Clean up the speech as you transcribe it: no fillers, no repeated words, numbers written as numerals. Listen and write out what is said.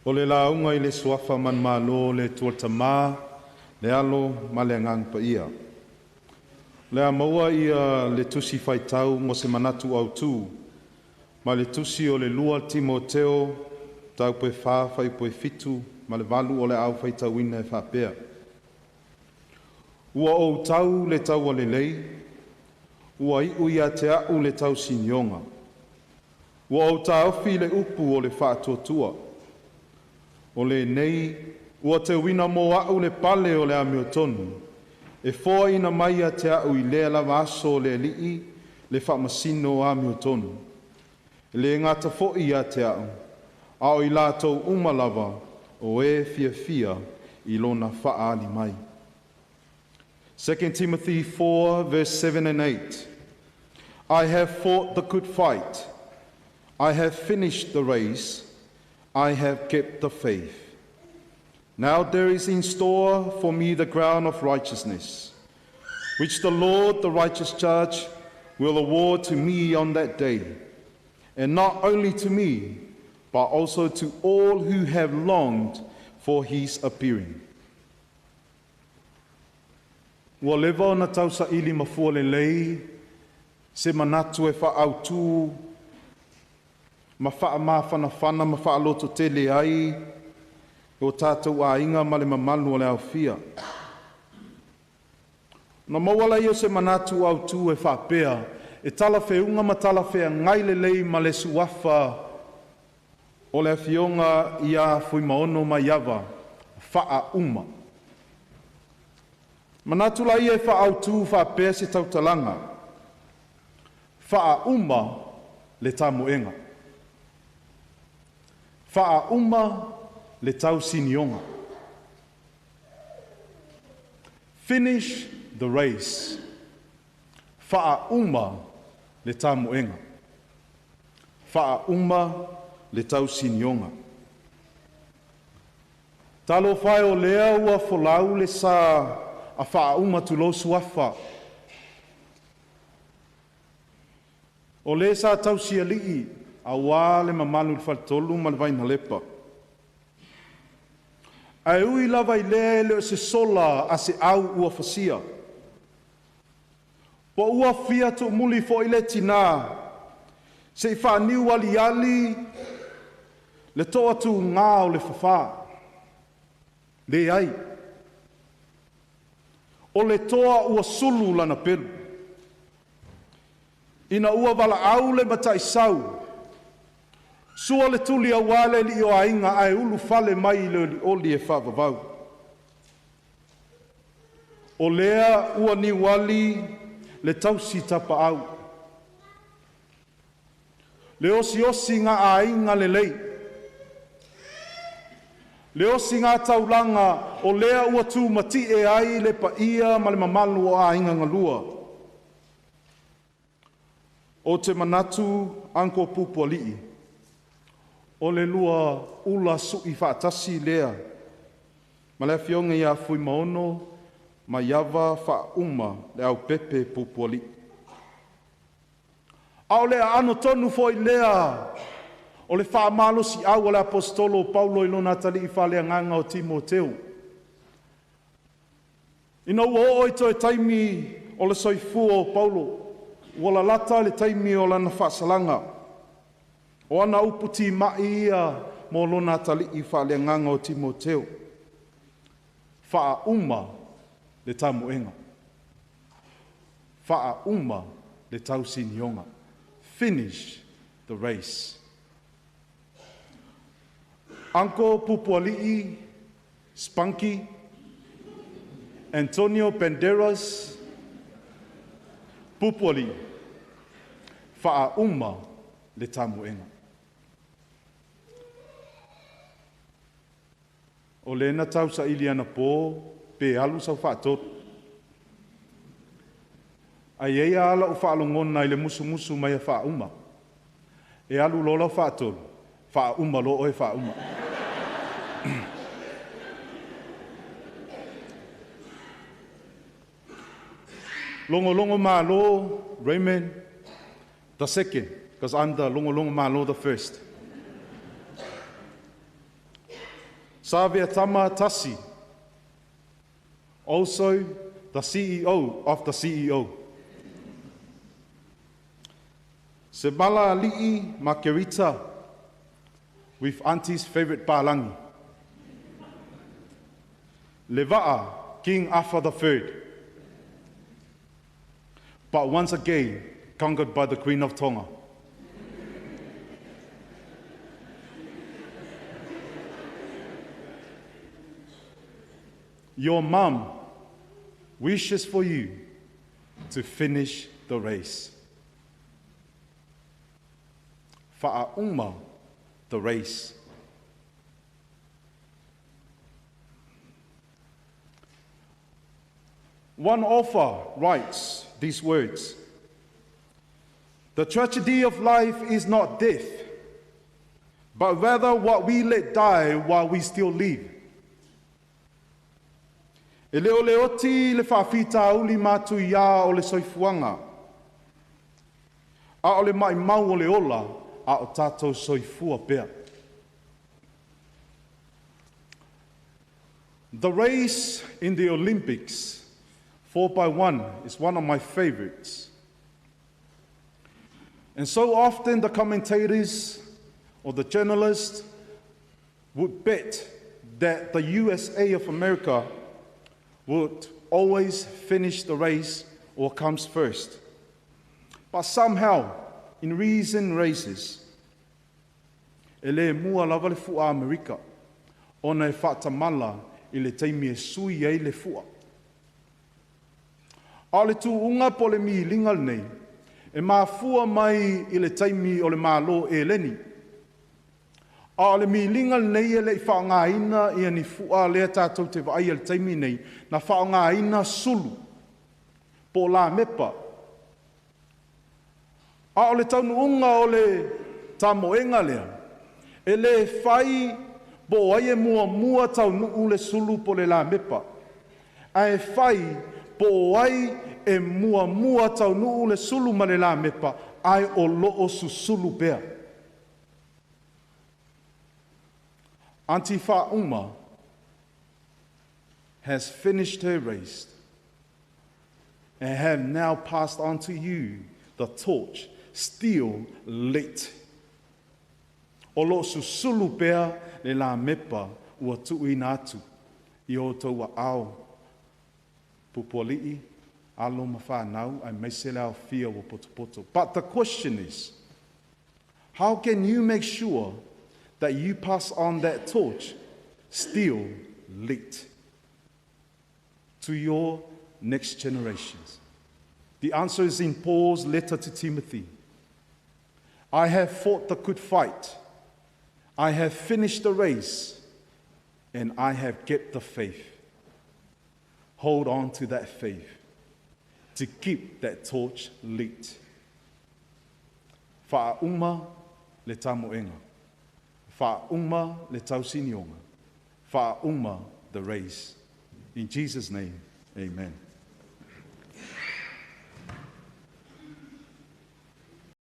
O le lauga i le Suafa manumalo o le Atua le Tama, le Alo ma le Agaga Paia. O le a maua ia le tusi faitau mo se manatu autu ma le tusi o le 2 Timoteo mataupu e 4 fuaiupu e 7 ma le 8 o le a ou faitauina e faapea: Ua ou tau le taua lelei, ua iu ia te a'u le tausinioga, ua ou taofi le upu o le faatuatua. O lenei ua teuina mo a'u le pale o le amiotonu, e foaina mai ia te a'u i lea lava aso e le Alii, le faamasino amiotonu. E le gata foi ia te a'u, a o i latou uma lava o e fiafia i lona faaali mai. 2 Timothy 4, verse 7 and 8. I have fought the good fight. I have finished the race. I have kept the faith. Now there is in store for me the crown of righteousness, which the Lord, the righteous judge, will award to me on that day, and not only to me, but also to all who have longed for his appearing. Ua leva ona tausaili mafua lelei se manatu e faaautu ma faamafanafana ma faalototele ai o tatou aiga ma le mamalu o le aofia. Na maua lea o se manatu autu e faapea, e talafeuga ma talafeagai lelei ma le suafa o le afioga ia Fuimaono Maiava Faauma. Manatu laia e faaautu faapea se tautalaga, faauma le tamoega, faauma le tausinioga. Finish the race. Faauma le tamoega, faauma le tausinioga. Talofa e o lea ua folau le sa a faauma tulou suafa, o le sa tausialii auā le mamalu i le faletolu ma le Vainalepa. Ae ui lava i lea e le o se sola a se au ua fasia, po ua fia tuumuli foi le tinā se i faaniu aliali le toatugā o le fafā. Leai, o le toa ua sulu lana pelu, ina ua valaau le Mataisau, sua le tuli aua le alii o aiga ae ulufale mai i le olioli e faavavau. O lea ua niuali le tausi tapaau, le osiosiga aiga lelei, le osiga taulaga o lea ua tumatie ai le paia ma le mamalu o aiga galua. Ou te manatu Uncle Pupualii, o le lua ula sui faatasi lea ma le afioga ia Fuimaono Maiava Faauma Leaupepe Pupualii. A o le aano tonu foi lea o le faamalosiau a le Aposetolo o Paulo i lona atalii faaleagaga o Timoteo. Ina ua oo i toe taimi o le soifua o Paulo, ua lalata le taimi o lana faasalaga, o ana upu timai ia mo lona atalii faaleagaga o Timoteo. Faauma le tamoega, faauma le tausinioga. Finish the race. Uncle Pupualii Spunky Antonio Banderas Pupualii, faauma le tamoega. O lea na tausaili anapo pe alu sau faatolu. Ae i ai lava lau faalogona i le musumusu mai a faauma. E alu loa lau faatolu, faauma loa oe faauma. Logologo Malo Raymond the second, because I'm the Logologo Malo the first. Saveatama Tasi, also the CEO of the CEO. Semala Ali'i Makerita with Auntie's favorite palangi. Leva'a King Afa III, but once again conquered by the Queen of Tonga. Your mum wishes for you to finish the race. Fa'auma the race. One author writes these words: "The tragedy of life is not death, but rather what we let die while we still live." E le o le oti le faafitauli matuiā o le soifuaga, a o le maumau o le ola a o tatou soifua pea. The race in the Olympics, 4 by 1, is one of my favorites. And so often the commentators or the journalists would bet that the USA of America would always finish the race or comes first. But somehow, in recent races, e le mua lava le fua Amerika, ona e faatamala i le taimi e sui ai le fua. A o le tuuga po o le miliga lenei, e mafua mai i le taimi o le Malo Eleni. A o le miliga lenei e le i faaaogaina ia ni fua lea tatou te vaai i le taimi nei, na faaaogaina sulu po o lamepa. A o le taunuuga o le tamoega lea, e le fai po o ai e muamua taunuu le sulu po o le lamepa, ae fai po o ai e muamua taunuu le sulu ma le lamepa, ae o lo o susulu pea. Auntie Fa'auma has finished her race and have now passed on to you the torch still lit. O lo o susulu pea le lamepa ua tuuina atu i o outou aao pupuali'i, alo ma fanau, aemaise le aofia ua potopoto. But the question is, how can you make sure that you pass on that torch still lit to your next generations? The answer is in Paul's letter to Timothy. "I have fought the good fight. I have finished the race, and I have kept the faith." Hold on to that faith to keep that torch lit. Fa'auma le tamoega. Fa'auma le tausinioga. Fa'auma the race. In Jesus' name, amen.